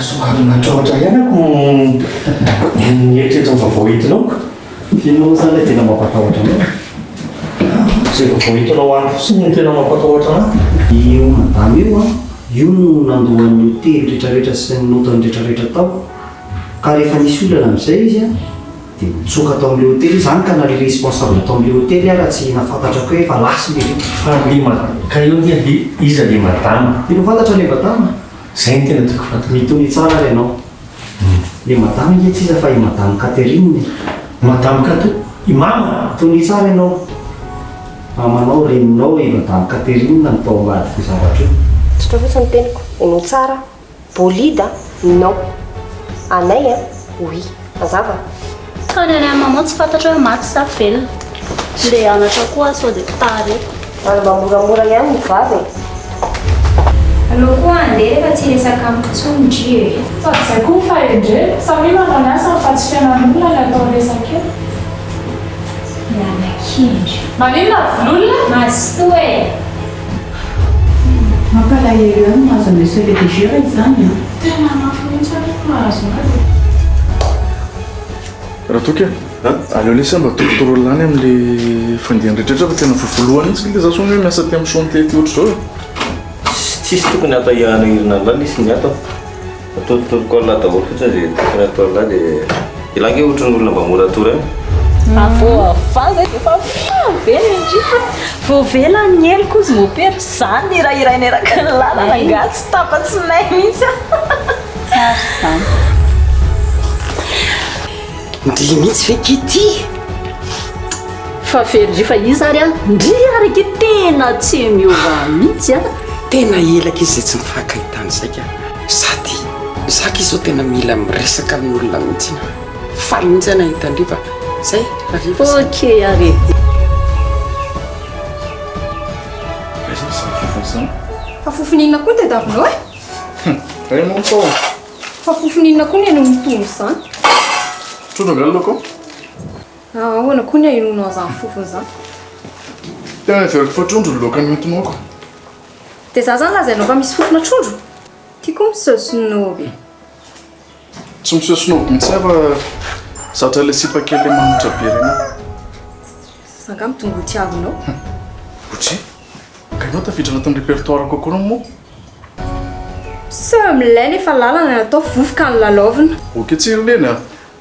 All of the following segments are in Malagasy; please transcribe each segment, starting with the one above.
Ka somary natahotra ihany ako nieritreritra ny vaovao entinao ka. Inona moa izany ilay tena mampatahotra anao e? Izay vaovao entinao any fotsiny no tena mampatahotra anahy. Io madama io an, io no nandoa ny hotely retraretra sy ny notany retraretra tao. Ka rehefa nisy olana amin'izay izy an, dia nitsoaka tao amin'ilay hotely izy, hany ka na ilay responsable tao amin'ilay hotely ara tsy nahafantatra koa hoe efa lasa ilay rivotra. Fa le ma, ka eo ange le iza le madama? Tianao fantatra ilay madama? Zay no tena tiako fantatra. Mitonia tsara ary ianao. Le madama ange tsy iza fa i madame Catherine e. Madame Cat, i mama? Tonia tsara ianao. Mamanao, reninao i madame Catherine no tao ambadik'io zavatra io. Tsotra fotsiny ny teniko, henoy tsara Bolida non. Anay an, oui. Mazava? Ka ny anay maman tsy fantatra hoe maty sa velona. Ndeha hianatra koa aho sao dia tara eto. Ary mba moramora ihany ny vava e. Aleo koa handeha rehefa tsy hiresaka amiko intsony ndry e. Sady izay koa ny fahendrena, samia manao ny asany fa tsy fiainan'olona ny atao resaka eo. Miala kendry. Maninona ry vlolona? Mazotoa e! Mampalahelo ihany mahazo an'i Monsieur PDG raha izany an! Tena mafy mihitsy aloha ny mahazo azy e. Ratoky a! Aleo lesy mba torotoroina lany amin'le fandihany rehetra fa tena vovolohany mihitsy le za zao hoe miasa aty amin'ny chantier aty ohatr'izao e! Tsisy tokony hatahirana herinandro lany izy ny ato a! Atorotoro an'lah daholo fotsiny izay tokony atao an'lah dia elah ange ohatran'ny olona mba mora atoro ihany. Voavaha zay dia efa faly be ny ndry fa voavela ny heloko ozy mopera, za nihirahiraina eraky ny lalana angaha tsy tapa-tsinay mihitsy aho. Tsara izany. Ndry mihitsy ve ki ty? Fa very ndry fa iza ary an? Ndry ary akia tena tsy miova mihitsy an! Tena ela akia zay tsy nifankahitana izay ka! Sady za akia zao tena mila miresaka amin'olona mihitsy an! Faly mihitsy aho nahita an-dry fa zay, hariva zay. Ok ary e! Aiza izany fofona izany? Fa fofona inona koa no tadiavinao e? Ray moa tao. Fa fofona inona koa no henoin'ny tondro izany? Trondro angaha ny laoko ao? Ahoana koa ny ahenoanao an'izany fofona izany? Tena heveriko fa trondro ny laoka noentinao ko. Dia za zany lazainao fa misy fofona trondro? Ty koa miseho snob e. Tsy miseho snob mihitsy aho fa zatra ilay sipa kely ilay manitra be ireny aho. Za angaha midongy ho tiavinao? Otri, ka ianao tafiditra anatin'ny répertoire-ko akory moa? Miseho milay nefa lalana ny atao vovoka ny lalaovina. Ok tsy ry leny a!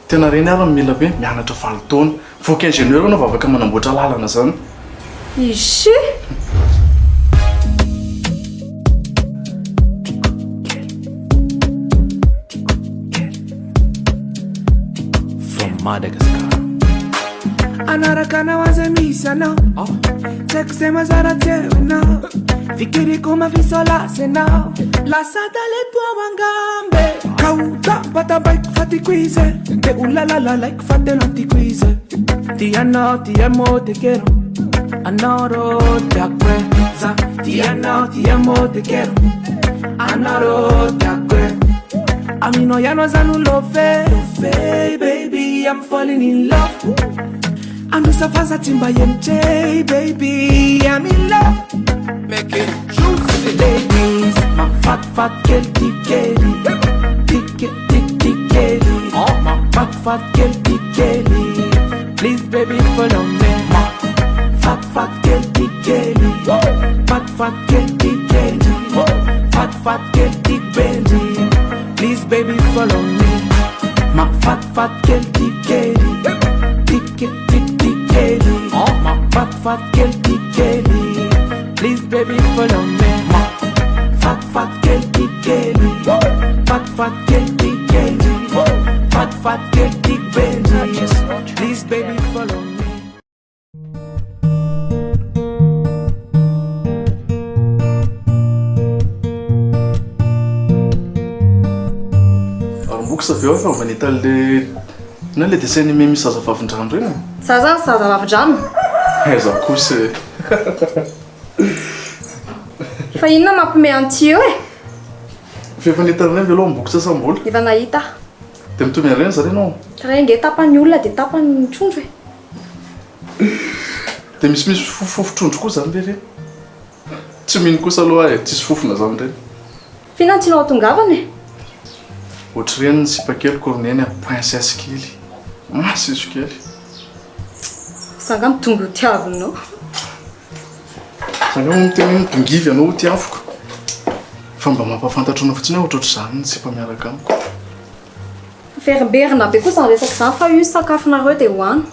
Tena reny ary mila hoe mianatra valo taona. Voky ingénieur anao vao afaka manamboatra lalana zany. Ishi! From Madagascar. Anaraka anao aza misy anao Tsy haiko izay mazara tsy eo ianao Fikiriko mafisolasy ianao Lasa talento ao angamba e Ka ho tampatampaiko fa tiako izy e Te ho lalalalaiko fa tena tiako izy e Ti anao ti amo te quiero Anao tiako e Za ti anao ti amo te quiero Anao tiako e Aminao ianao za no love Baby I'm falling in love Anosafaza tsy mba MJ Baby I'm in love Make it juicy Ladies Mafatifaty kely ty kely Ty ke- ty ty kely Mafatifaty kely ty kely Please baby follow me Mafatifaty kely ty kely Fatifaty kely ty kely Fatifaty kely ty bendy Please baby follow me Mafatifaty kely ty kely Ty ke- ty ty kely Mafatifaty kely ty kely Please baby follow me Mafatifaty kely ty kely Fatifaty kely ty kely Fatifaty kely ty bendy Please baby follow me Ary mbox avy eo efa mba nahita an'le inona le dessin animé misy zazavavindrano ireny e? Za zany zazavavindrano? Aiza kosa e! Fa inona mampime an'ity eo e? Fa efa nahita an'ireny ve aloha mbox sa mbola? Efa nahita aho. Dia mitovy an'ireny zany ianao? Ka ange tapany olona dia tapany trondro e! Dia misimisy fofofofon-trondro koa izany ve ireny? Tsy mino kosa aloha aho e, tsisy fofona izany ireny. F'inona no tianao hatongavana e? Ohatr'ireny ny sipa keliko ry neny a, princesse kely. Masiso kely. Za nga midongy ho tiavinao. Za nga moa miteny hoe midongivy ianao ho tiaviko. Fa mba mampahafantatra anao fotsiny aho ohatrohatr'izany ny sipa miaraka amiko. Miverimberina be koa izany resaka izany fa io sakafonareo dia hoano.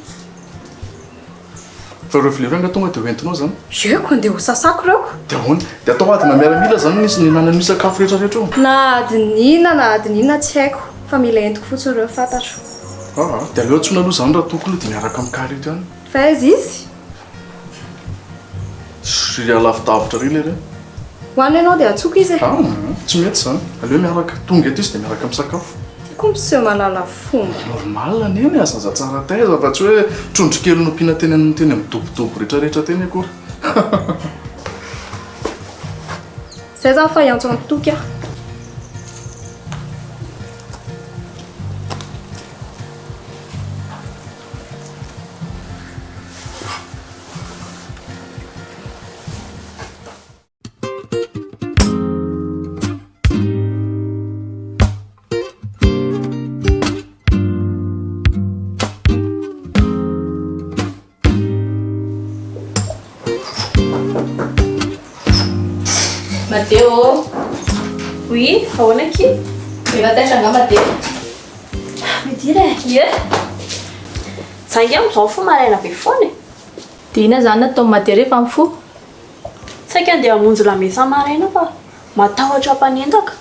Fa ireo vilia ireo angaha tonga dia hoentinao izany? Ie ko, andeha ho sasako ireo ko. Dia ahoana? Dia atao adina miaramila izany ny nihinanan'io sakafo rehetra rehetra io? Na adiny inona na adiny inona tsy haiko fa mila entiko fotsiny ireo fantatro. Aa, dia aleo antsoina aloha izany raha tokony dia miaraka amin'ny kary eto ihany. Fa aiza izy? Ry alavidavitra ry lery a. Hoanina ianao dia antsoiko izy e. Aa, tsy mety izany. Aleo miaraka. Tonga eto izy dia miaraka misakafo. Tiako miseho mahalala fomba. Normal anie ny zaza tsara taiza fa tsy hoe trondro kely nompiana teny amin'ny teny amin'ny dobodobo rehetrarehetra teny akory. Zay zany fa hiantso an'i Toky aho. Madeo ô! Oui, ahoana akia? Efa taitra angamba Madeo? Midira e! Ie! Za ange amin'izao mifoha maraina be foana e! Dia inona izany no ataon'i Madeo rehefa mifoha? Saika handeha hamonjy lamesa maraina fa matahotra mpanendaka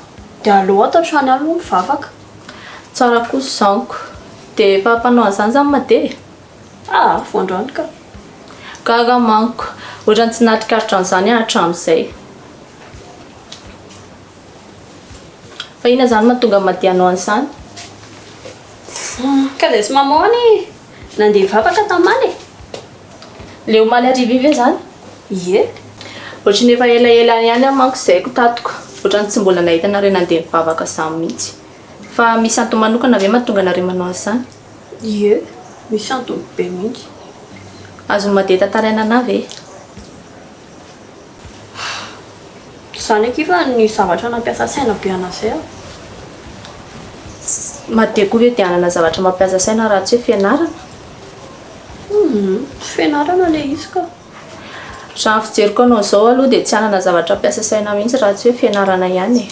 dia aleo ato an-trano ihany aloha mivavaka. Tsara kosa izany ko. Dia efa mpanao an'izany izany Made e? Aa, vao androany ka. Gaga manko. Ohatran'ny tsy nahatrikaritra an'izany aho hatramin'izay. Fa inona izany mahatonga an'i Made hanao an'izany? Ka izay sy maman anie nandeha hivavaka tamaly e! Le omaly hariva iny ve zany? Ie. Ohatry ny efa elaela ihany aho manko izay ko tato ko. Ohatran'ny tsy mbola nahita anareo nandeha nivavaka zany mihitsy. Fa misy antony manokana ve mahatonga anareo manao an'izany? Ie, misy antony be mihitsy. Azon'i Made tantaraina anah ve? Izany akia fa ny zavatra nampiasa saina be anah izay aho. Made koa ve dia hanana zavatra mampiasa saina raha tsy hoe fianarana? Humm, tsy fianarana ilay izy ka. Raha ny fijeriko anao izao aloha dia tsy hanana zavatra hampiasa saina mihitsy raha tsy hoe fianarana ihany e.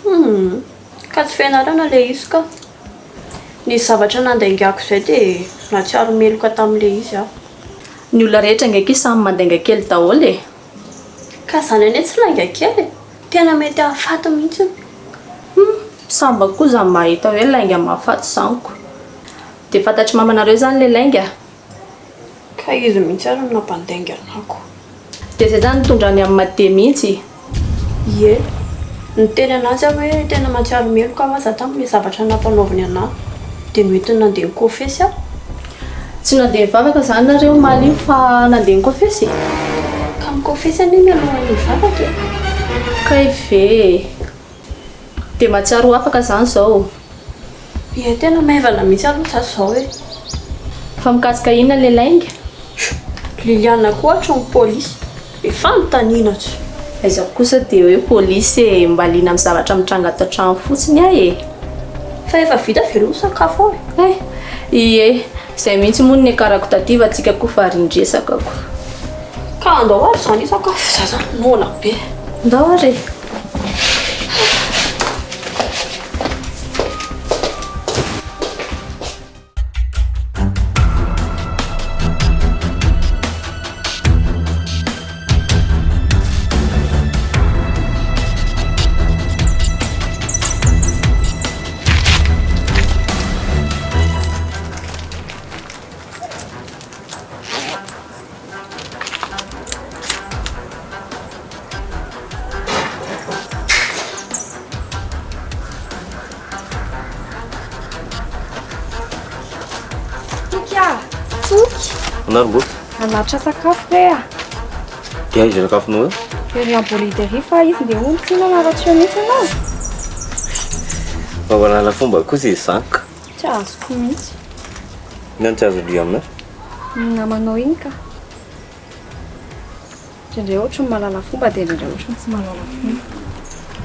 Humm, ka tsy fianarana ilay izy ka. Nisy zavatra nandaingako izay dia nahatsiaro meloka tamin'ilay izy aho. Ny olona rehetra ange akia samy mandainga kely daholo e. Ka izany anie tsy lainga kely e! Tena mety hahafaty mihitsy. Humm, sambako koa za mahita hoe lainga mahafaty izany ko. Dia fantatr'i mamanareo izany ilay lainga? Ka izy mihitsy ary no nampandainga anako. Dia izay izany nitondrany an'i Made mihitsy? Ie. Niteny an'azy aho hoe tena mahatsiaro meloka aho aza tamin'ilay zavatra nampanaoviny anà. Dia noentiny nandeha nikôfesy aho. Tsy nandeha nivavaka izany nareo omaly iny fa nandeha nikôfesy? Ka mikôfesy anie mialohan'ny hivavaka e! Kay ve e! Dia mahatsiaro ho afaka izany izao? Ie, tena maivana mihitsy aloha za izao e! Fa mikasika inona ilay lainga? Liliana koa hatry ny polisy. Be fanontaniana tsy. Aiza kosa dia hoe polisy e! Mba liana amin'ny zavatra mitranga ato an-trano fotsiny aho e! Fa efa vita ve aloha ny sakafo ao e? Hay! Ie, izay mihitsy moa no niakarako taty fa tsika koa varian-dresaka ko. Ka andao ary izany hisakafo, za zany noana be. Ndao ary e! Toky ah! Toky! Anao ry mbola? Hanatitra sakafo re ah! Dia aiza sakafonao eo? Ery am-bolida ery fa izy ndeha hono tsy hinana raha tsy eo mihitsy ianao. Mba mahalala fomba kosa izy izany ka. Tsy azoko mihitsy. Inona no tsy azon-dry aminà? Ny namanao iny ka. Indraindray ohatry ny mahalala fomba dia indraindray ohatry ny tsy mahalala fomba.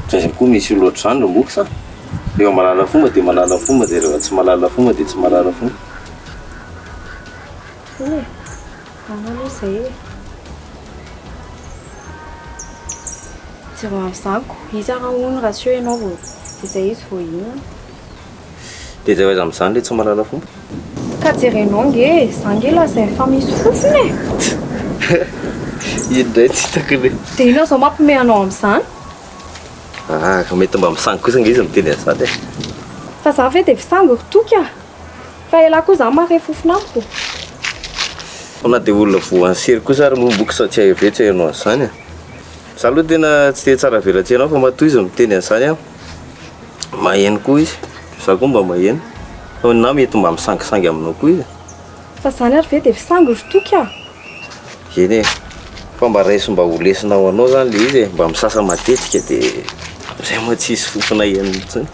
Tsy aiza koa misy olona ohatr'izany ry Mboky sa? Rehefa mahalala fomba dia mahalala fomba dia rehefa tsy mahalala fomba dia tsy mahalala fomba. Eny e, any aloha izay e. Jereo amin'izany ko, iza raha hono raha tsy eo ianao vao dia izay izy vao hihinana. Dia jereo aiza amin'izany ilay tsy mahalala fomba. Ka jerenao nge e, za nge lazainy fa misy fofona e! Iny indray tsy hitako le. Dia inona izao mampiomehy anao amin'izany? Ah, ka mety mba misangy kosa nge izy miteny an'izany e. Fa za ve dia fisangy ry Toky a! Fa elah koa za mahare fofona amiko. Fa na dia olona voan'ny sery kosa ary moa mboky sao tsy hay avy eo tsy hainao an'izany e. Za aloha tena tsy te tsara velatsihy anao fa matoa izy miteny an'izany an, maheno koa izy, za koa mba maheno. Fa na mety mba misangisangy aminao koa izy. Fa zany ary ve dia fisangy ry Toky a! Eny e! Fa mba raiso mba ho lesona ho anao zany le izy e, mba misasa matetika de zay moa tsy hisy fofona heno intsony.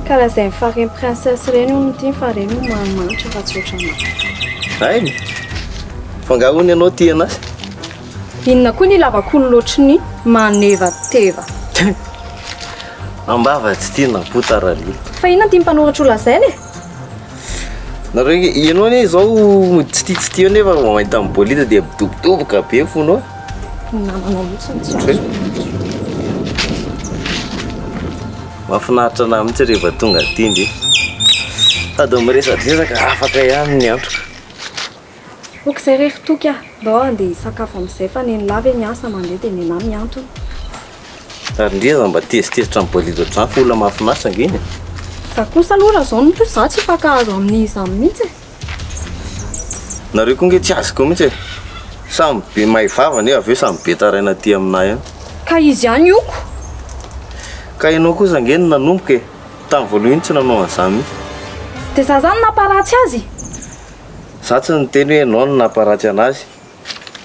Ka lazain'i Farine Princesse ireny hono ity fa ireny hono manimanitra fa tsy ohatranao. Hainy! Fa nga hono ianao tia anazy? Inona koa ny ilavako olona ohatry ny manevateva. Ambava tsy tia nampota Ralila. Fa inona no tian'ny mpanoratra ho lazaina e? Nareo nge, ianao anie izao mody tsy tia tsy tia eo nefa vao mahita an'i Bolida dia midobodoboka be fonao. Ny namanao mihitsy no tsy azo. Mahafinaritra anah mihitsy rehefa tonga aty ndry. Sady miresadresaka afaka ihany ny androko. Ok zay re ry Toky a! Ndao andeha hisakafo amin'izay fa nen'lah ve miasa mandeha dia nenah mihantona. Ary ndry aza mba tezitezitra amin'ny bolide ohatr'izany fa olona mahafinaritra ange iny e! Za kosa aloha raha zao no toa za tsy hifankahazo amin'izany mihitsy e! Nareo koa nge tsy azoko mihitsy e! Samy be mahay vava anie avy eo samy be taraina aty aminah ihany. Ka izy ihany oko! Ka ianao kosa ange no nanomboka e! Tamin'ny voalohany iny tsy nanao an'izany mihitsy. Dia za zany namparatsy azy? Za tsy niteny hoe ianao no namparatsy anazy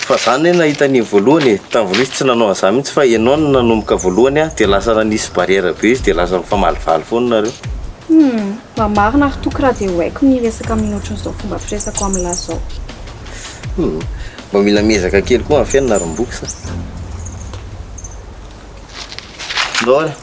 fa za anie nahita an'iny voalohany e, tamin'ny voalohany izy tsy nanao an'izany mihitsy fa ianao no nanomboka voalohany a, dia lasa nanisy barrière be izy dia lasa mifamalivaly foana nareo. Humm, mba marina ry Toky raha dia ho haiko ny hiresaka amin'iny ohatran'izao fomba firesako amin'lah zao. Humm, mba mila miezaka kely koa amin'ny fiainana ry Mbox a. Ndao ary.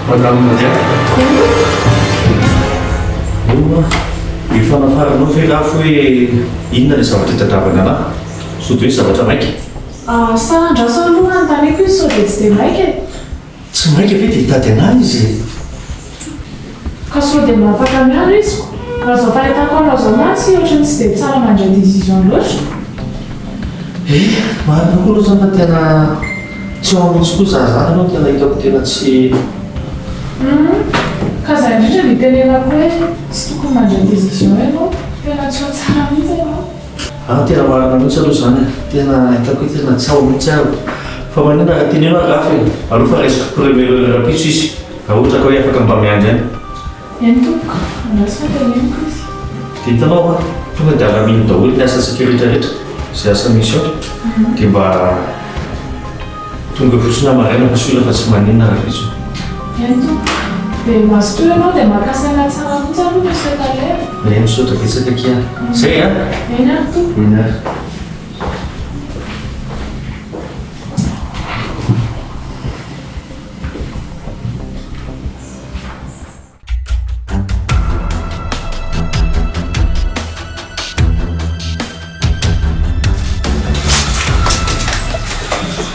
Madame Nadia. Hono hoa, efa nafaranao ve rafy hoe inona ilay zavatra itadiavana anà? Sao dia hoe zavatra maika? Sa andraso aloha hanontaniako izy sao dia tsy dia maika e! Tsy maika ve dia hitady anà izy e? Ka sao dia mba afaka miandry izy ko? Raha izao fahitako anao izao mantsy ohatran'ny tsy dia tsara mandray décision loatra. Eh, marina koa aloha izany fa tena tsy ao mihitsy koa za zany aloha tena hitako tena tsy. Humm, ka izay indrindra no itenenako hoe tsy tokony mandray décision ianao, tena tsy ao tsara mihitsy ianao. Ah, tena marina mihitsy aloha izany e, tena hitako hoe tena tsy ao mihitsy aho. Fa maninona raha teneno aho Rafy e, aleo fa raisiko première heure rahampitso izy, raha ohatra ka hoe afaka mba miandry any. Eny tompoko, andraso fa teneniko izy. Dia hitanao an, tonga dia alamino daholo ny asantsika rehetra rehetra, izay asa misy ao, dia mba tonga eo fotsiny aho maraina fa soa fa tsy maninona rahampitso. Eny tompoko, dia mazotoa ianao dia maka saina tsara mihitsy aloha Monsieur Caleb. Eny, misaotra betsaka akia. Izay an! Eny ary tompoko. Eny ary.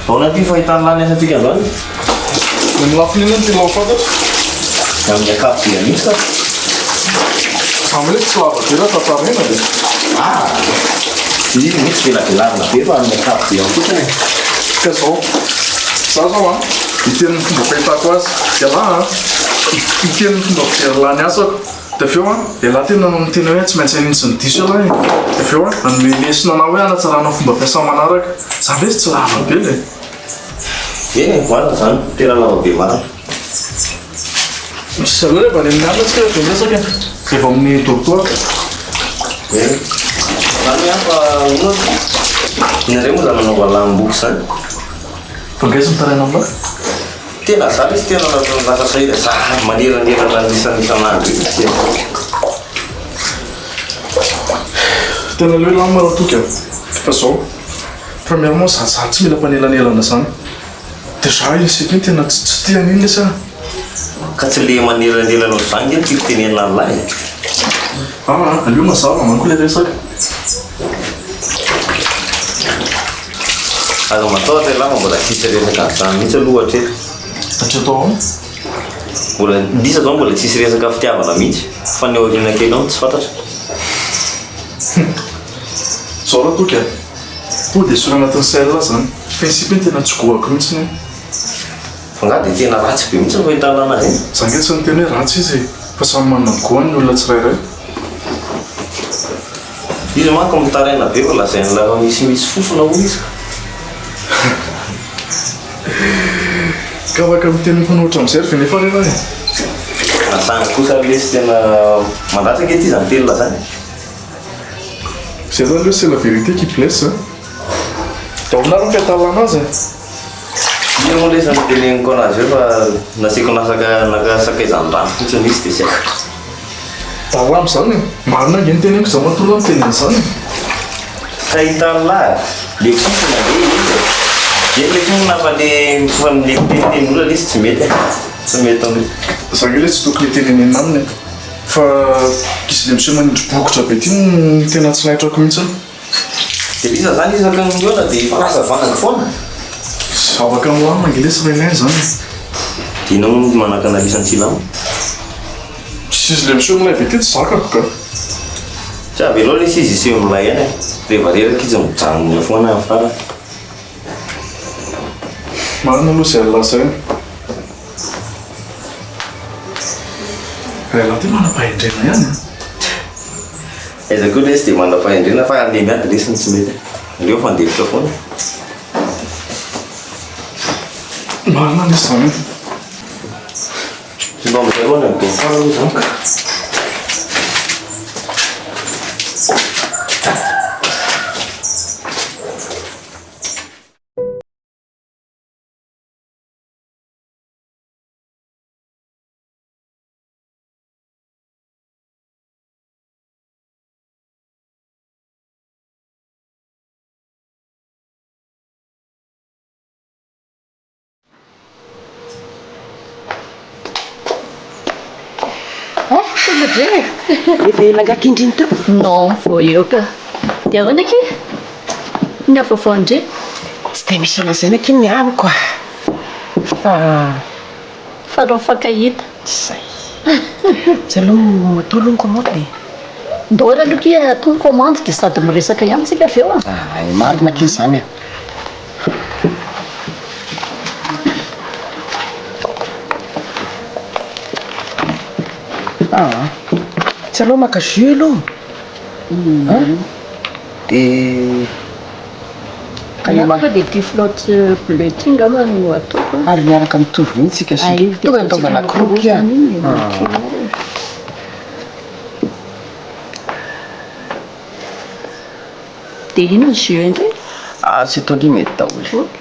Ahoana ity fahitan'ny lany asantsika androany? Ny lafiny inona no tianao ho fantatra? Amin'ny ankapobeny mihitsy ka. Amin'ilay tsy lava be raha tantaraina dia. Ah! Izy mihitsy velabelarina be fa amin'ny ankapobeny fotsiny e. Ka zao, za zao an, hiteny ny fomba fahitako azy, ialahy an, hiteny ny fomba fijery ny asako, dia avy eo an, ialahy tena miteny hoe tsy maintsy hanintsy ny diso ialahy e, dia avy eo an, hanome lesona anah hoe hanatsarana ny fomba fiasa manaraka, zany ve tsy lava be le. Eny e, marina zany, tena lava be marina. Aleo rehefa any amin'ny alina tsika vao miresaka e, zay vao amin'ny dortoir. Eny, zany hoe fa hono nareo moa zany manao valam-boky zany. Fa ngaiza mitaraina aminah? Tena za lesy tena lasa sahirana, za maneranelana ny isan'isan'andro io tsy haiko. Tena aleo hilamina raha toky a! Fa zao, premièrement za za tsy mila mpanelanelana zany. Déjà iny sipa iny tena tsy tsy tia an'iny lesy ah. Ka tsy le manelanelana ohatr'izany nge no tiako tenenina an'lah e. Aa aleo mazava manko le resaka. Aza matahotra ialahy fa mbola tsisy resaka an'izany mihitsy aloha hatreto. Hatreto ahoana? Mbola, lisa zao mbola tsisy resaka fitiavana mihitsy fa ny aoriana kely ao no tsy fantatra. Zao raha toky a! Tonga dia esory anatin'ny saina zany. Fa iny sipa iny tena tsy goako mihitsy iny. Fa nga dia tena ratsy be mihitsy ny fahitana anazy iny? Za nge tsy niteny hoe ratsy izy e! Fa samy manana ny goany ny olona tsirairay. Izy manko mitaraina be fa lazain'i Lava misimisy fofona hono izy ka. Ka afaka miteny mifanohitra amin'izay ry ve nefa re lahy e? Asany kosa ry lesy tena mandatsa ange ity zany telina zany e. Zay zany aloha c'est la vérité qui blesse a. Dia ahoana ary ny fiatalana azy e? Io moa lesy no teneniko anazy eo fa nasiako nasaka naka sakaizan-drano fotsiny izy dia tsy haiko. Dalam zany e! Marina ange ny teneniko za matoa lah miteny an'izany e! Ka hitan'lah le fofona ve izy e! Eny le fofona fa le mifoha amle miteniteny olona le izy tsy mety e! Tsy mety mihitsy. Za nge le tsy tokony hitenenenina aminy e! Fa izy le miseho manindry bokotra be ty no tena tsy naitrako mihitsy. Dia lisa zany isaky ny mihaona dia efa lasa vangy foana. Afaka milamina ange lesy Rainay zany e. Dia inona moa no manakana lisany tsy hilamina? Tsy izy le miseho milay be ty tsy zakako ka. Tsy avelao lesy izy hiseho milay ihany e. Rehefa reraka izy mijanona eo foana amin'ny farany. Marina aloha izay lazainy. Rahalahy ty manam-pahendrena ihany an. Aiza koa lesy dia manam-pahendrena fa le miady lesy no tsy mety. Aleo fandefitra foana. Marina lesy zany an. Tsy mba amin'izay aloha any amin'ny dortoir aloha izany ka. Tonga dre e! Efa ela angaha kindry iny teo? Non, vao eo ka. Dia ahoana akia? Inona vaovao ndry? Tsy dia misy lazaina akia ny amiko a! Fa. Fa reo mifankahita. Zay. Tsy aleo atao aloha ny commande e. Ndao ary aloha akia atao ny commande dia sady miresaka ihany tsika avy eo a. Ay, marina akia izany a. Aa, tsy aleo maka jus aloha? An? Dia. Angamba dia ity flotte bleu ity angamba no ataoko an. Ary miaraka mitovy mihitsy isika sy. Tonga dia ataovana croquis an. Dia inona ny jus indray? Ah, tsy atao ndry mety daholo. Ok.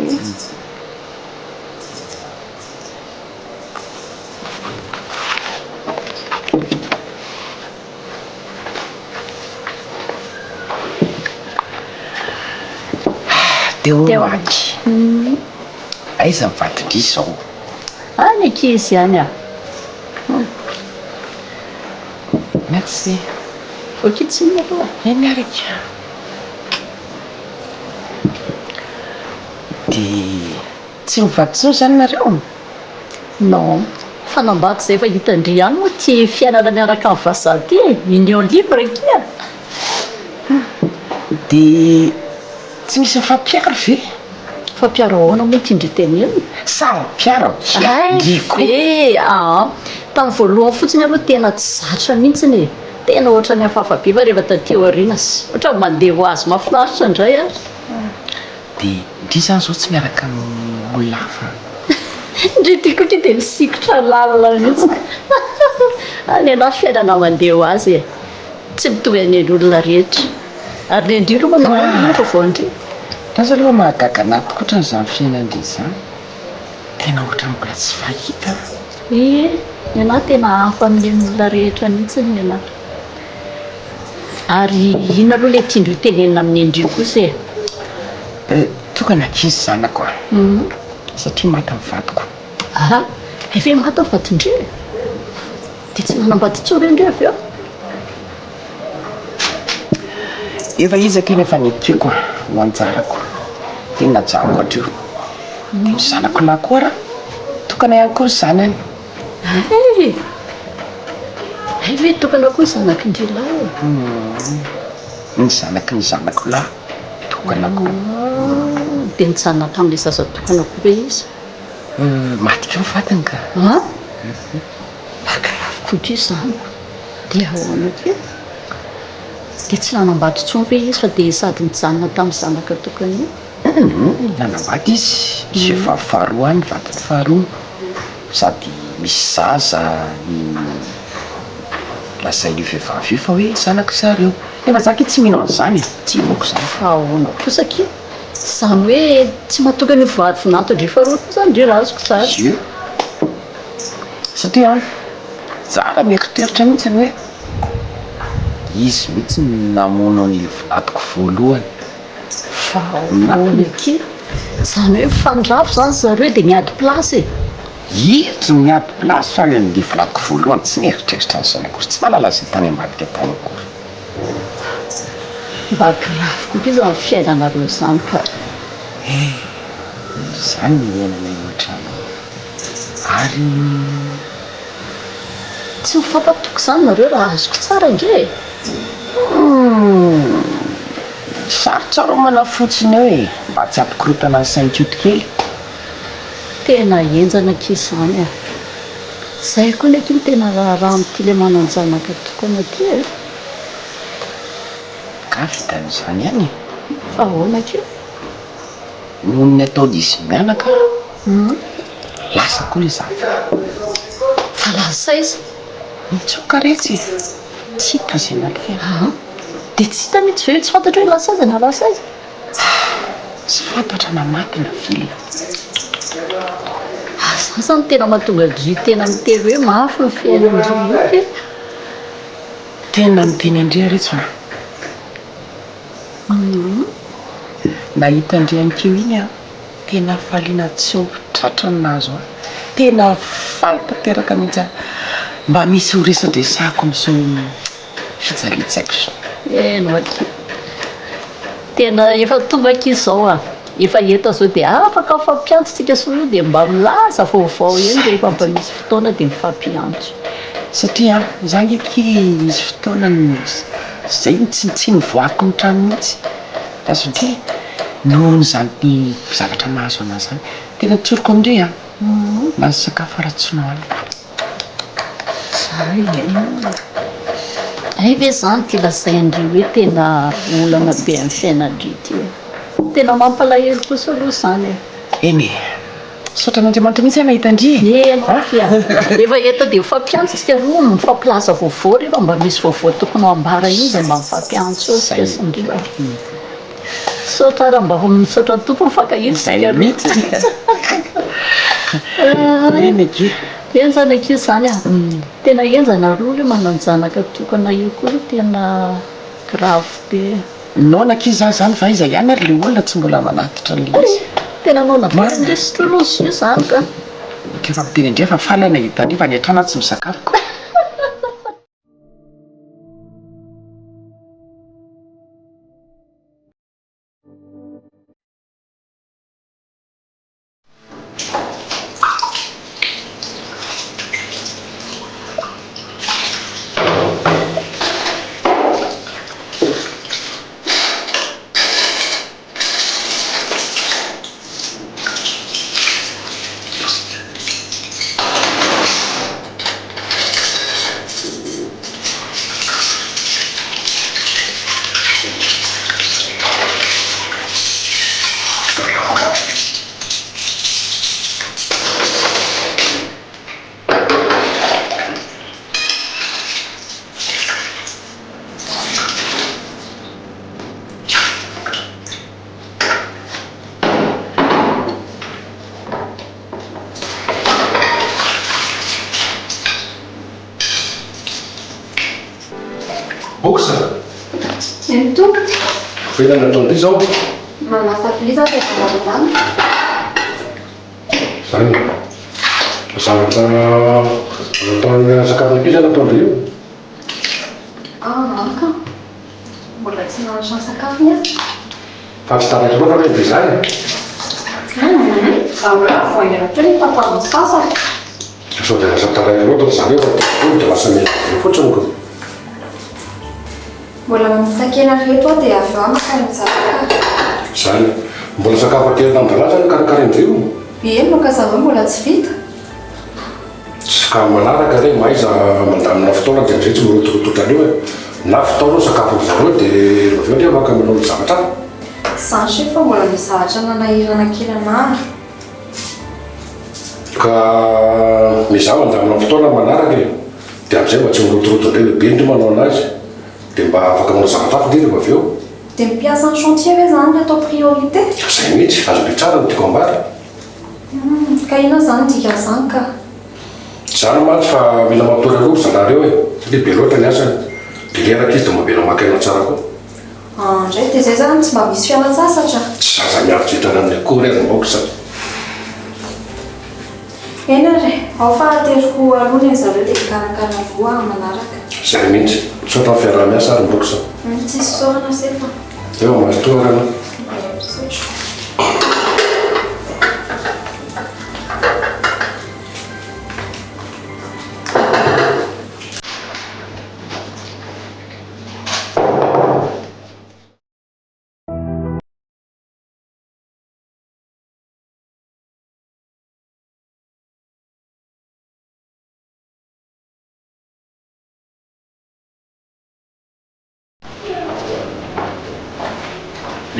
Teo aky. Aiza ny vadin-dry izao? Any ankizy any ah. Merci. Ok, tsy inona aloha. Eny ary akia. Dia tsy mivady intsony izany nareo? Non. Fanambady izay efa hitan-dry ihany moa ity fiainana miaraka amin'ny vazaha ity e! Union libre akia! Dia tsy misy mifampiaro ve? Mifampiaro ahoana moa ity ndry tenenina? Saro-piaro akia ndry koa! Hay ve! Aa! Tamin'ny voalohany fotsiny aloha tena tsy zatra mihitsiny e! Tena ohatran'ny hafahafa be fa rehefa taty aoriana ohatran'ny mandeha ho azy mahafinaritra indray ary. Dia ndry izany izao tsy miaraka amin'ny olona hafa? Ndry ty koa dia misikotra lalina mihitsy. Any ianao fiainana mandeha ho azy e. Tsy mitovy amin'ny an'ny olona rehetra. Ary ny an-dry aloha manao ahoana ny vaovao an-dry? Lasa aloha mahagaga anah tokoa ohatran'izany fiainan-dry izany. Tena ohatran'ny mbola tsy fahita. Ie, ny anah tena hafa amin'ny olona rehetra mihitsy ny anah. Ary inona aloha ilay tian-dry tenenina amin'ny an-dry kosa e? Tokana ankizy zanako a! Satria maty ny vadiko. Aha! Hay ve maty ny vadin-dry e? Dia tsy nanambady intsony ve ndry avy eo? Efa izy akia no efa nekeko ho anjarako, dia najanoko hatreo. Dia ny zanako lahy koa ara, tokana ihany koa ny zanany. Hay! Hay ve tokana koa ny zanak'i ndry lahy e? Ny zanaky ny zanako lahy tokana koa. Dia nijanona tamin'ilay zaza tokana koa ve izy? Maty koa ny vadiny ka. An? Makarary koa ndry izany. Dia ahoana akia? Dia tsy nanambady intsony ve izy fa dia sady nijanona tamin'ny zanaka tokana io? Nanambady izy, misy vehivavy faharoa any, vadiny faharoa. Sady misy zaza ny lazain'io vehivavy io fa hoe zanak'i zareo. Nefa za akia tsy mino an'izany e, tsy inoako izany. Fa ahoana kosa akia? Izany hoe tsy matoky an'io vady vinanto ndry faharoa io zany ndry raha azoko tsara? Ie. Satria an, za raha mieritreritra mihitsy hoe izy mihitsy no namono an'ilay vinantoko voalohany. Fa ahoana akia? Izany hoe mifandrafy izany zareo dia miady place e? Izy no miady place fa ilay vinantoko voalohany tsy nieritreritra an'izany akory, tsy nahalala izay tany ambadika tany akory. Mba grave koa izany fiainanareo izany ka. Eh, izany no iainanay ao an-trano ary. Tsy mifampatoky izany nareo raha azoko tsara ange e! Humm! Sarotsaromana fotsiny eo e! Mba tsy hampikorontana ny sain'i Koto kely. Tena henjana akia izany a! Zay koa ny akia no tena raharaha amin'ity le manan-janaka tokana ty e! Ka vitan'izany ihany e! Fa ahoana akia? Noho ny ataon'izy mianaka, lasa koa ilay zafy. Fa lasa aiza? Nitsoaka retsy e! Tsy hita izay nalehany. Aa! Dia tsy hita mihitsy ve? Tsy fantatra hoe lasa aiza na lasa aiza? Tsy fantatra na maty na velona. Ary izany izany tena mahatonga an-dry tena miteny hoe mafy ny fiainan-dry io e! Tena miteny an-dry aho retsy an! Nahita an-dry Ankio iny aho, tena hafaliana tsy ho tratra no nahazo ahy. Tena faly tanteraka mihitsy aho. Mba misy ho resadresahako amin'izao fijalian-tsaiko izao. Eny akia. Tena efa tonga akia izao an. Efa eto izao dia afaka mifampiantso tsika sy roa dia mba milaza vaovao eny rehefa mba misy fotoana dia mifampiantso. Satria za ange akia misy fotoana izay tsy nivoahako ny trano mihitsy. Azon'ity nohon'izany zavatra mahazo anah izany. Tena tsoriko amindry an, na ny sakafo ara tsy nohaniko. Zay e! Hay ve zany ity lazain-dry hoe tena olana be amin'ny fiainan-dry ity e! Tena mampalahelo kosa aloha izany e! Eny e! Misaotra an'Andriamanitra mihitsy aho nahita an-dry e! Eny akia! Rehefa eto dia mifampiantso isika roa, mifampilaza vaovao rehefa mba misy vaovao tokony ho ambara iny dia mba mifampiantso eo isika sy ndry. Misaotra ary mba misaotra ny Tompo mifankahita isika roa. Eny akia. Henjana akia izany a! Tena henjana aloha ilay manan-janaka tokana io koa aloha tena grave be. Noana akia za zany fa aiza ihany ary le olona tsy mbola manatitra an'le izy. Tena noana be ndry sotroy aloha ny jus zany ka. Efa miteny indray fa faly aho nahita an'io fa any an-trano aho tsy misakafo. Box! Eny tompoko. Fa inona no ataon-dry izao? Manasa vilia za dia vao mandany. Zany e. Zavatra ataon'ny sakafo ankizy zany ataon-dry io? Ah, ka. Mbola tsy nahandro ny sakafony aho. Fa tsy taraiky loatra ve dia izany e? Hum, raha vao haingana teo ny papa no sasany. Sao dia lasa taraiky loatra ry zareo fa tonga dia lasa miha be fotsiny ko. Mbola mamita-kena ry reto aho dia avy eo aho maka ny zavaka. Izany. Mbola sakafo aterina amin-drahalahy izany karakarain-dry io? Eny no ka zareo mbola tsy vita. Tsy ka manaraka re mahaiza mandamina fotoana dia amizay tsy mirotoroto otran'io e! Na vitao aloha sakafon-dry zareo dia avy eo ndry afaka manao ny zavatra hafa. Zany chef fa mbola misy zavatra nanahirana kely anah. Ka miezaha mandamina fotoana manaraka e! Dia amizay mba tsy mirotoroto indray hoe be ndry manao anazy dia mba afaka manao zavatra hafa ndry rehefa avy eo. Dia ny mpiasan'ny chantier ve zany no atao priorité? Zay mihitsy, azon'dry tsara ny tiako ambara. Humm, ka inona izany dikan'izany ka? Izany mantsy fa mila matory aloha ry zalahy ireo e, satria be loatra ny asany, dia reraka izy dia mavela maka aina tsara koa. Ah ndray, dia izay izany tsy mba misy fialan-tsasatra? Tsy zaza miari-dritrana amin'ny akory aza manko sa. Eny ary e, ao fa ateriko aloha ny an'zareo dia hikarakara aloha aho manaraka. Izay mihitsy, misaotra amin'ny fiaraha-miasa ary Mbox a. Humm, tsisy fisaorana sefo a. Eo mazotoa ary anao. Misaotra.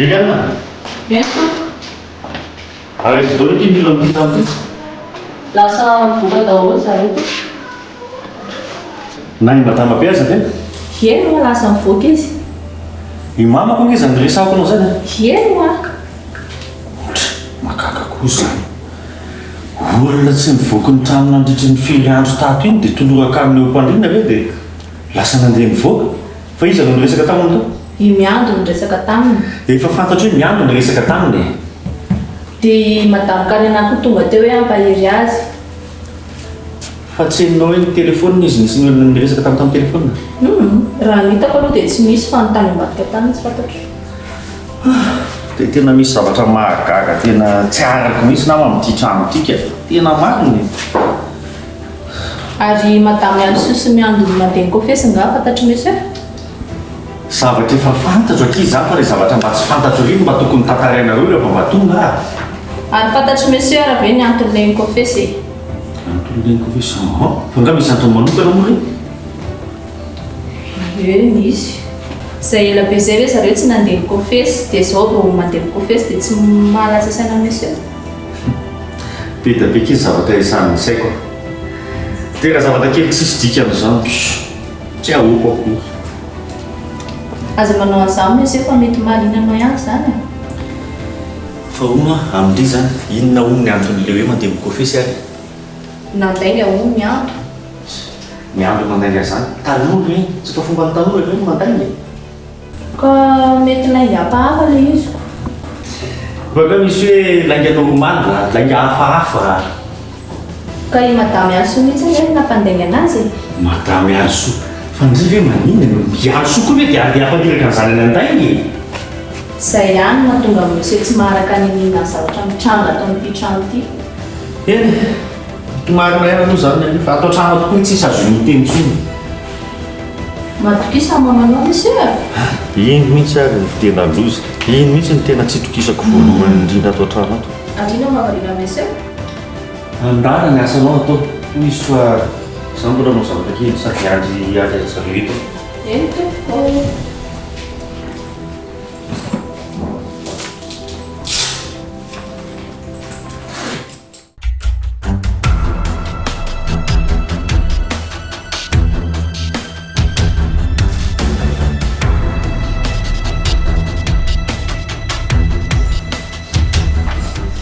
Liliana! Eny tompoko. Ary aiza daholo ity ny olona amin'ity trano ity? Lasa nivoaka daholo zareo tompoko. Na i madama be aza ve? Eny hoa lasa nivoaka izy. I mamako ange izany resahako anao izany a! Eny hoa. Otra, mahagaga koa izany. Olona tsy nivoaka ny trano nandritry ny firy andro tato iny dia toloran-kanina eo am-pandriana ve dia lasa nandeha nivoaka? Fa iza no niresaka taminy tao? I Miando no niresaka taminy. Efa fantatro hoe Miando no niresaka taminy e! Dia i Madame Karena koa tonga teo hoe hampahery azy. Fa tsy henonao hoe nitelefaonina izy nisy olona niresaka taminy tamin'ny telefaonina? Humm, raha ny hitako aloha dia tsy nisy fa ny tany ambadika tany tsy fantatro. Dia tena misy zavatra mahagaga tena tsy arako mihitsy nama amin'ity trano ity ka. Tena marina e. Ary madame Alisoa sy Miandry mandeha nikofesy nga fantatr'i monsieur? Zavatra efa fantatro akia izany fa ilay zavatra mba tsy fantatro ireny mba tokony tantarainareo rehefa mba tonga aho. Ary fantatr'i monsieur ary ve ny anton'ilay nikofesy e? Anton'ilay nikofesy? Aha, fa nga misy antony manokana moa ireny? Ie, misy. Izay ela be izay ve zareo tsy nandeha nikofesy dia izao vao mandeha mikofesy dia tsy mahalasa saina an'i monsieur? Be dia be akia ny zavatra esahin'ny saiko a! Dia raha zavatra kely tsisy dikany izany, tsy ahoako akory. Aza manao an'izany monsieur fa mety mahaliana anao ihany izany e! Fa hono hoa, amin-dry izany, inona hono ny anton'ilay hoe mandeha mikofesy ary? Nandainga hono Miando. Miando mandainga izany? Tanora iny, tsy efa fomban'ny tanora ve ny mandainga e? Ka mety lainga hafahafa ilay izy ko. Fa nga misy hoe lainga normal, lainga hafahafa. Ka i Madame Alisoa mihitsy ange no nampandainga anazy e. Madame Alisoa, fa ndry ve maninona no i Alisoa koa ve dia andeha hampaniraka ny zanany handainga e? Izay ihany no mahatonga an'i Monsieur tsy maharaka n'inon'inona ny zavatra mitranga ato amin'ity trano ity. Eny e, marina ihany aloha izany ny an'io fa ato an-trano ato koa iny tsisy azo miteny intsony. Matokisa ny mamanao monsieur a! Iny mihitsy ary no tena loza, iny mihitsy no tena tsy itokisako voalohany indrindra ato an-trano ato. Ary inona no mahavariana an'i monsieur? Andana ny asanao atao, hoy izy fa izaho mbola hanao zavatra kely sady hiandry hiandry an-dry zareo eto aho. Eny tompoko.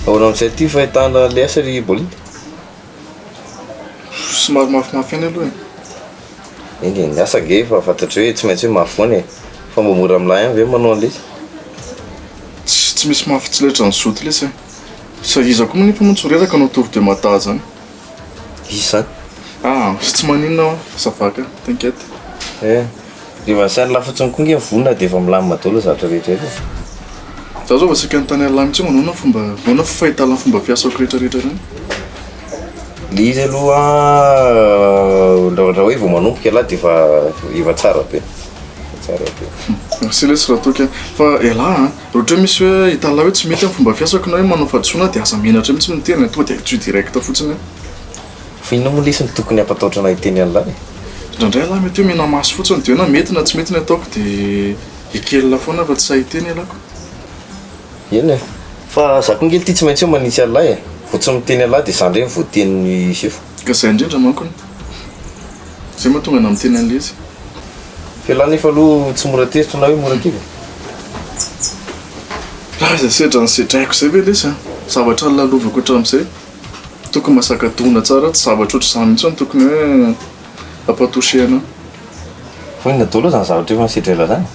Ahoana amin'izay ity fahitana ilay asa ry Bolida? Somary mafimafy ihany aloha e. Eny e, ny asa ange efa fantatro hoe tsy maintsy hoe mafy foana e. Fa mba mora amin'lahy ihany ve ny manao an'ilay izy? Tsy tsy misy mafy tsy laitran'ny zoto lesy e. Sa iza koa moa nefa moa tsy ho reraka hanao tour de Mada zany? Iza zany? Ah, tsy maninona aho, ça va ka, t'inquiète. Eh, rehefa ny sain'lah fotsiny koa nge vonona dia efa milamina daholo ny zavatra rehetra eto e. Za zao vao saika nanontany an'lah mihitsy hoe manaona fomba, manaona fahitana ny fomba fiasako rehetra rehetra ireny. Le izy aloha raha hoe vao manomboka ialahy dia efa efa tsara be, efa tsara be. Merci lesy Ratoky a! Fa ialahy an, raha ohatra hoe misy hoe hitan'lah hoe tsy mety ny fomba fiasako na hoe manao fahadisoana aho dia aza menatra mihitsy miteny e, tonga dia ahitsio direct fotsiny hoe. Fa inona moa lesy no tokony hampatahotra anah hiteny an'lah e? Indraindray ialahy mety hoe mena-maso fotsiny dia hoe na mety na tsy mety ny ataoko dia ekelina foana fa tsy sahy hiteny ialahy ko. Eny e! Fa za koa nge ity tsy maintsy hoe manitsy an'lah e! Vao tsy miteny an'lah dia za ndray no voatenin'i sefo. Ka zay indrindra mankony. Zay mahatonga anah miteny an'le izy. Fa elah nefa aloha tsy mora tezitra na hoe mora kivy e! Raha izay sedra nosedraiko izay ve lesy a! Zavatra nolalovako hatramin'izay, tokony mahazaka dona tsara, tsy zavatra ohatr'izany mihitsy no tokony hoe hampatoucher anah. Fa inona daholo izany zavatra efa nosedrainao izany?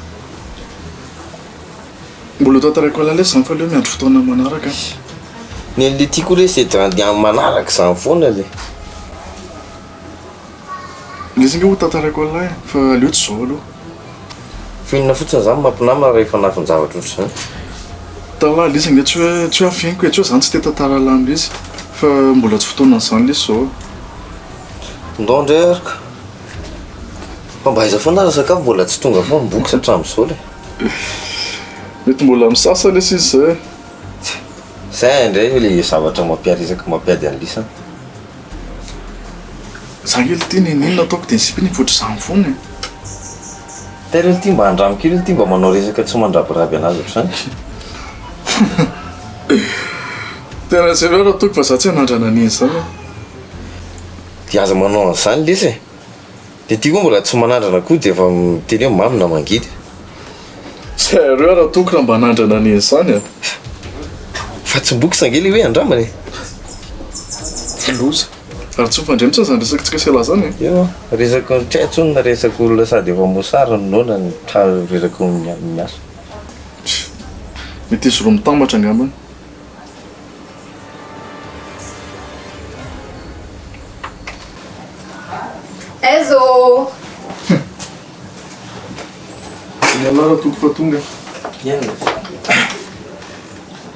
Mbola ho tantaraiko an'lah lesy izany fa aleo miandry fotoana manaraka a! Ny an'le ty koa lesy dia dia manaraka izany foana le. Lesy ange ho tantaraiko an'lah e, fa aleo tsy izao aloha. Fa inona fotsiny izany mampinamana rehefa anafin-javatra ohatr'izany? Tala, lesy ange tsy hoe tsy hoe afeniko e, tsy hoe zany tsy te tantara an'lah lesy fa mbola tsy fotoanan'izany lesy izao. Ndao ndray ary ka. Fa mba aiza foana ary ny sakafo mbola tsy tonga foana, mbokotra hatramin'izao le. Mety mbola misasa lesy izy zay e. Zay indray le zavatra mampiaresaka mampiady an'i Lisa an. Za nge lty n'inon'inona ataoko dia ny sipa iny mivoatra izany foana e. Tairo lty mba andramo kely lty mba manao resaka tsy mandrabiraby anazy ohatr'izany. Tena sérieux raha toky fa za tsy hanandrana an'iny izany e. Dia aza manao an'izany lesy e. Dia ty koa mbola tsy manandrana koa dia efa miteny hoe mamy na mangidy. Sérieux raha toky raha mba hanandrana an'iny izany e. Fa tsy mbox ange le hoe andramana e. Loza. Ary tsy mifandray mihitsy izany resakitsika sy ialahy izany e. Eo, resaka tsy hay intsony na resaka olona sady efa mosary no noana no tra resaka miasa. Mety izy roa mitambatra angambany. ô! Mialà raha toko fa tonga. Eny.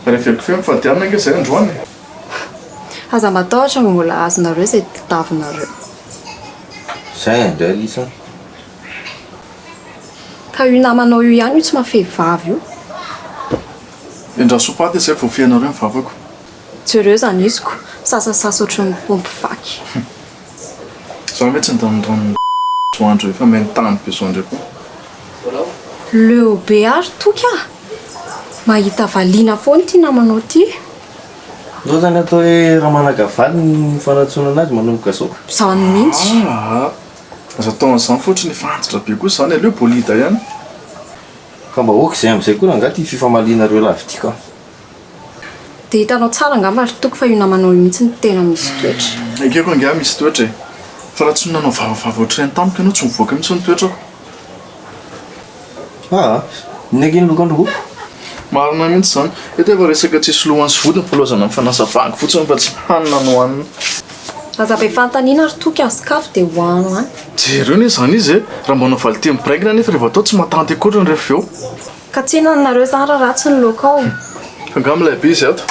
Rehefa feo mifady hanina ange izay androany e. Aza matahotra fa mbola azonareo izay tadiavinareo. Zay indray lisa an. Ka io namanao io ihany io tsy mahafehy vava io. Endraso ho faty izay vao fehinareo ny vavako. Jereo izany iziko, misasasasa ohatran'ny paompy vaky. Zany ve tsy ndanindany zao andro efa main-tany be zao ndray koa. Leo be ary Toky ah! Mahita valiana foana ity namanao ity. Zao zany atao hoe ramanagavaly ny fanantsoana anazy manomboka zao. Zany mihitsy. Aa! Aza atao an'izany fa ohatran'ny efa antitra be kosa izany, aleo bolida ihany. Fa mba ok izay amin'izay koa rangahy ity fifamalianareo lava ity ka. Dia hitanao tsara angamba ry Toky fa io namanao io mihitsy no tena misy toetra. Ekeko angaha misy toetra e! Fa raha tsy nanao vavavava ohatr'ireny tamiko ianao tsy mivoaka mihitsy ny toetrako. Aa! Inona ange ny lokon-dry Hopo? Marina mihitsy izany. Eto efa resaka tsisy lohany sy vodiny fa lozana mifanasa vangy fotsiny fa tsy hanina no hanina. Aza be fanontaniana ry Toky a! Sokafy dia hoano any. Jereo anie izany izy e! Raha mba hanao valinteny mibiraingina anefa rehefa atao tsy mahatanty akory ny rehefa avy eo. Ka tsy inona nareo zany raha ratsy ny laoka ao. Angaha milay be izy ato?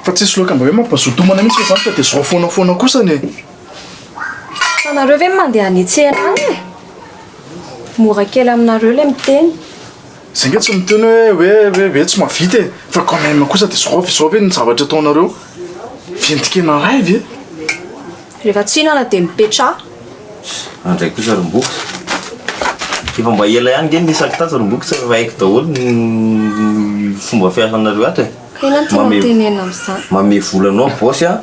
Fa tsisy laoka mba hoe mampazoto homana mihitsy ve zany fa dia zao foana foana kosany e! Fa nareo ve mandeha any an-tsena any e? Mora kely aminareo ilay miteny. Zay nge tsy miteny hoe hoe hoe hoe tsy mahavita e! Fa quand même kosa dia zao zao ve ny zavatra ataonareo? Ventin-kena iray ve? Rehefa tsy hihinana dia mipetraha. Andray kosa ry Mboky. Efa mba ela ihany nge ny nisako tato ry Mboky tsy efa haiko daholo ny fomba fiasanareo ato e. Ka inona no tianao tenenina amin'izany? Manome vola anao ny boss a,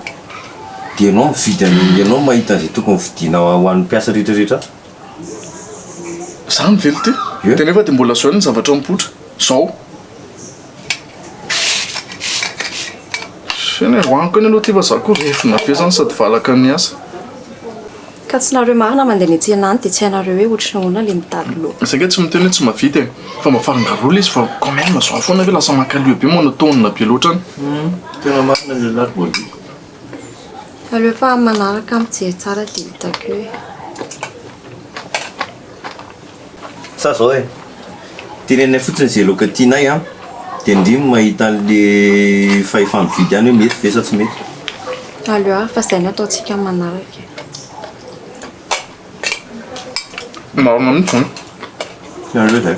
dia ianao mividy an'iny, ianao mahita an'izay tokony vidiana ho an'ny mpiasa rehetra rehetra ato. Zany ve lty? Dia nefa dia mbola zao ny zavatra mipoitra. Zao. Eny e, hohaniko eny aloha ty fa za koa refona be zany sady valaka ny asa. Ka tsy nareo marina mandeha any an-tsena any dia tsy hainareo hoe ohatry ny ahoana le mitady laoka. Zay nge tsy miteny hoe tsy mahavita e, fa mba farangaroa le izy fa quand même zao foana ve lasa mankaleo be monotone be loatra any. Tena marina ny lehilahy ry Bolly. Aleo fa manaraka mijery tsara dia hitako eo e. Sa zao e, teneninay fotsiny ze laoka tianay an, de ndry no mahita anle fahefa-mividy any hoe mety ve sa tsy mety. Aleo ary fa zay no ataontsika amin'ny manaraka e. Marina mihitsy zany. Aleo zay.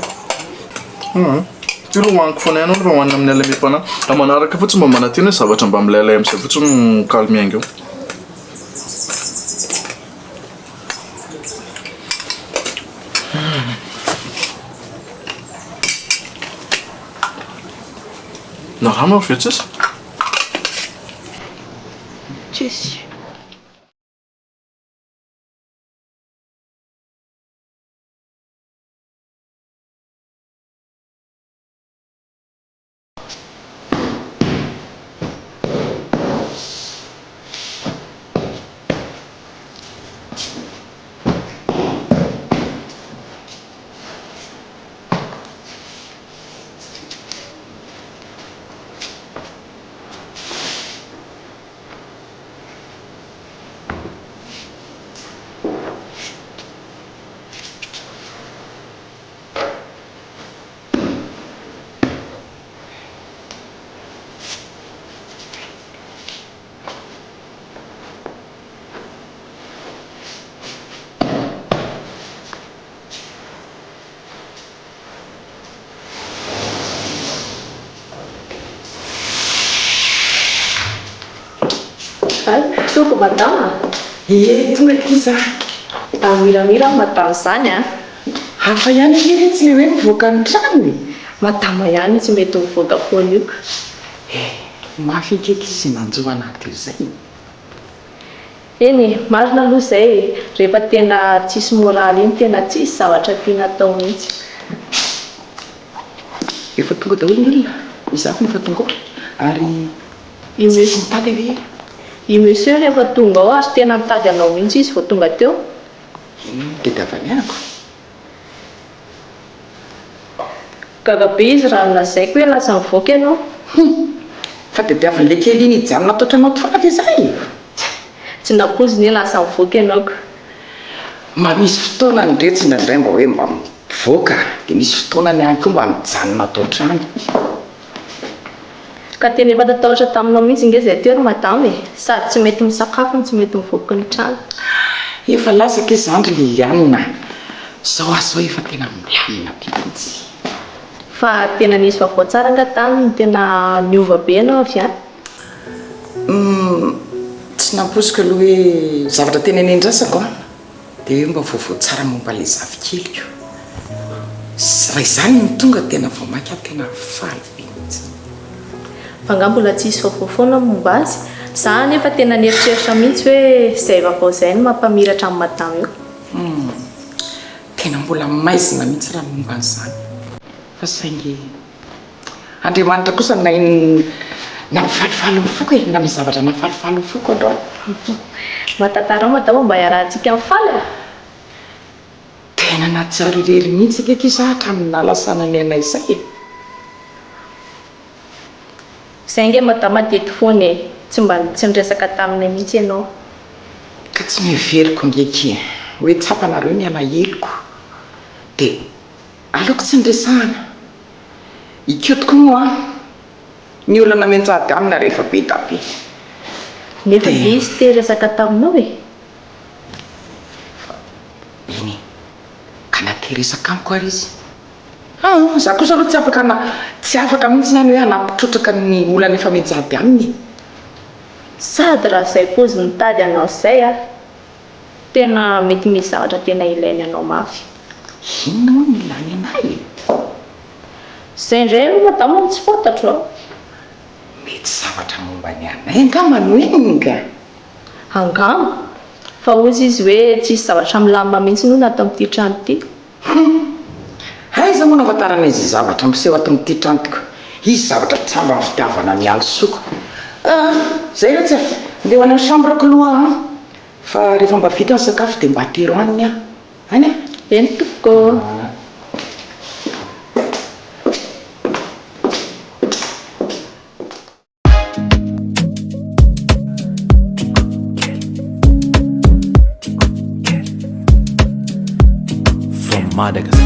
Hum. Ty aloha hohaniko foana ihany aloha fa hohanina amin'ny alemem-panahy. Raha manaraka fotsiny mba manantena hoe zavatra mba milailay amin'izay fotsiny no kaly miainga eo. Na rano ary ve tsisy? Tsisy. Hay, tonga madama? Ie, tonga aty za. Mba miramira madama izany an! Hafa ihany anie re tsy le hoe mivoaka ny trano e! Madama ihany tsy mety mivoaka foana io ka. Eh, mafy ange akia izay nanjo anah teo izay e! Eny e, marina aloha izay e, rehefa tena tsisy moraly iny tena tsisy zavatra tiana atao mihitsy. Efa tonga daholo ny olona, izaho koa efa tonga ao ary I tsy mitady ve? I monsieur rehefa tonga ao ary tena nitady anao mihitsy izy vao tonga teo. Tadiavany ako. Gaga be izy raha nolazaiko hoe lasa nivoaka ianao. Hum! Fa tadiavin'ilay kely iny hijanona ato an-trano ato foana ve za e? Tsy nampoiziny hoe lasa nivoaka ianao ka. Mba misy fotoanany re tsy indraindray mba hoe mba mivoaka dia misy fotoanany ihany koa mba mijanona ato an-trano. Ka tena efa tatahotra taminao mihitsy nge zay teo ry madama e! Sady tsy mety misakafo no tsy mety mivoaka ny trano. Efa lasa akia zany ry Liliane a! Zao aho zao efa tena milamina be mihitsy. Fa tena nisy vaovao tsara nga tany no tena niova be ianao avy any? Humm, tsy nampoiziko aloha hoe zavatra tena nendrasako an, dia hoe mba vaovao tsara momba ilay zafikeliko. Raha izany no tonga tena vao mainka aho tena faly be mihitsy. Fa angaha mbola tsy hisy vaovao foana momba azy? Za anefa tena nieritreritra mihitsy hoe izay vaovao izay no mampamiratra an'i madama io. Humm, tena mbola maizina mihitsy raha ny momba an'izany. Fa saingy Andriamanitra kosa nahay nampifalifaly ny foko e, nanao zavatra nahafalifaly ny foko androany. Mba tantarao madama mba hiarahantsika mifaly e! Tena nahatsiaro irery mihitsy ange akia za hatramin'ny nahalasanany anay izay e! Izay ange madama teto foana e! Tsy mba tsy niresaka taminay mihitsy ianao. Ka tsy noheveriko ange akia hoe tsapanareo ny alaheloko dia aleoko tsy niresahana. I Koto koa moa ny olana mianjady aminy rehefa be da be. Nefa ve izy te hiresaka taminao e? Fa eny e, ka na te hiresaka amiko ary izy. Aa, za kosa aloha tsy afaka na tsy afaka mihitsy ny hoe hanampy trotraka ny olana efa mianjady aminy e. Sady raha izay paozy mitady anao izay a, tena mety misy zavatra tena ilainy anao mafy. Inona moa no ilany anay e? Izay indray aloha madama no tsy fantatro a! Mety zavatra momba ny anay angamba no inona ka? Angamba! Fa hozy izy hoe tsisy zavatra milamina mihitsy hono ato amin'ity trano ity. Hum! Aiza moa no ahafantarana izay zavatra miseho ato amin'ity tranoko? Hisy zavatra tsy ambany fitiavana an'i Alisoa. Ah! Izay re tsy Andeha ho any amin'ny chambre-ko aloha aho an! Fa rehefa mba vita ny sakafo dia mba atero any ny ahy. Any a! Eny tompoko ô! From Madagascar.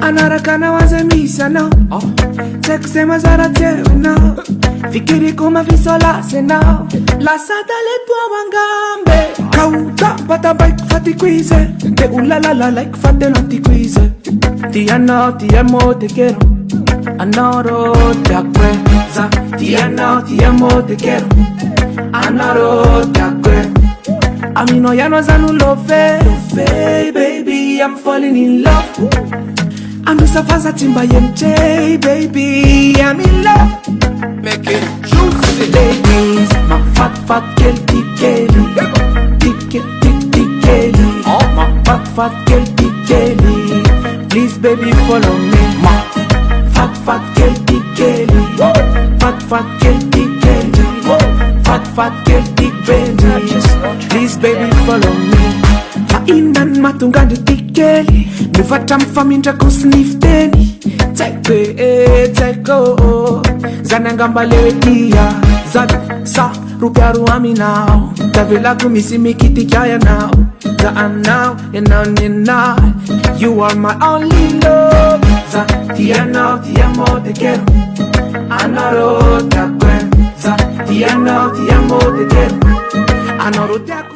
Anaraka anao aza misy anao Tsy haiko izay mazara tsy eo ianao Fikiriko mafisolasy ianao Lasa talento ao angamba e Ka ho tampatampaiko fa tiako izy e Te ho lalalalaiko fa tena tiako izy e Ti anao ti amo te quiero Anao rô tiako e Za ti anao ti amo te quiero Anao rô tiako e Aminao ihany aho za no love Love baby I'm falling in love Androsa fa za tsy mba hemotra baby I'm in love Make it juicy Ladies Mahafatifaty kely ty kely Ty kely ty ty kely Mahafatifaty kely ty kely Please baby follow me Mahafatifaty kely ty kely Fatifaty kely ty kely Fatifaty kely ty baby Please baby follow me Fa inona no mahatonga andry ty kely Miova hatramin'ny famindrako sy ny fiteny Tsy haiko e, tsy haiko ô Zany angamba le hoe tia Zany sa ropiaro aminao Tavelako misy mikitika ianao Za anao, ianao ny anah You are my only love Za tia anao, ti amo, te quiero Anao rô tiako e Za tia anao, ti amo, te quiero Anao rô tiako.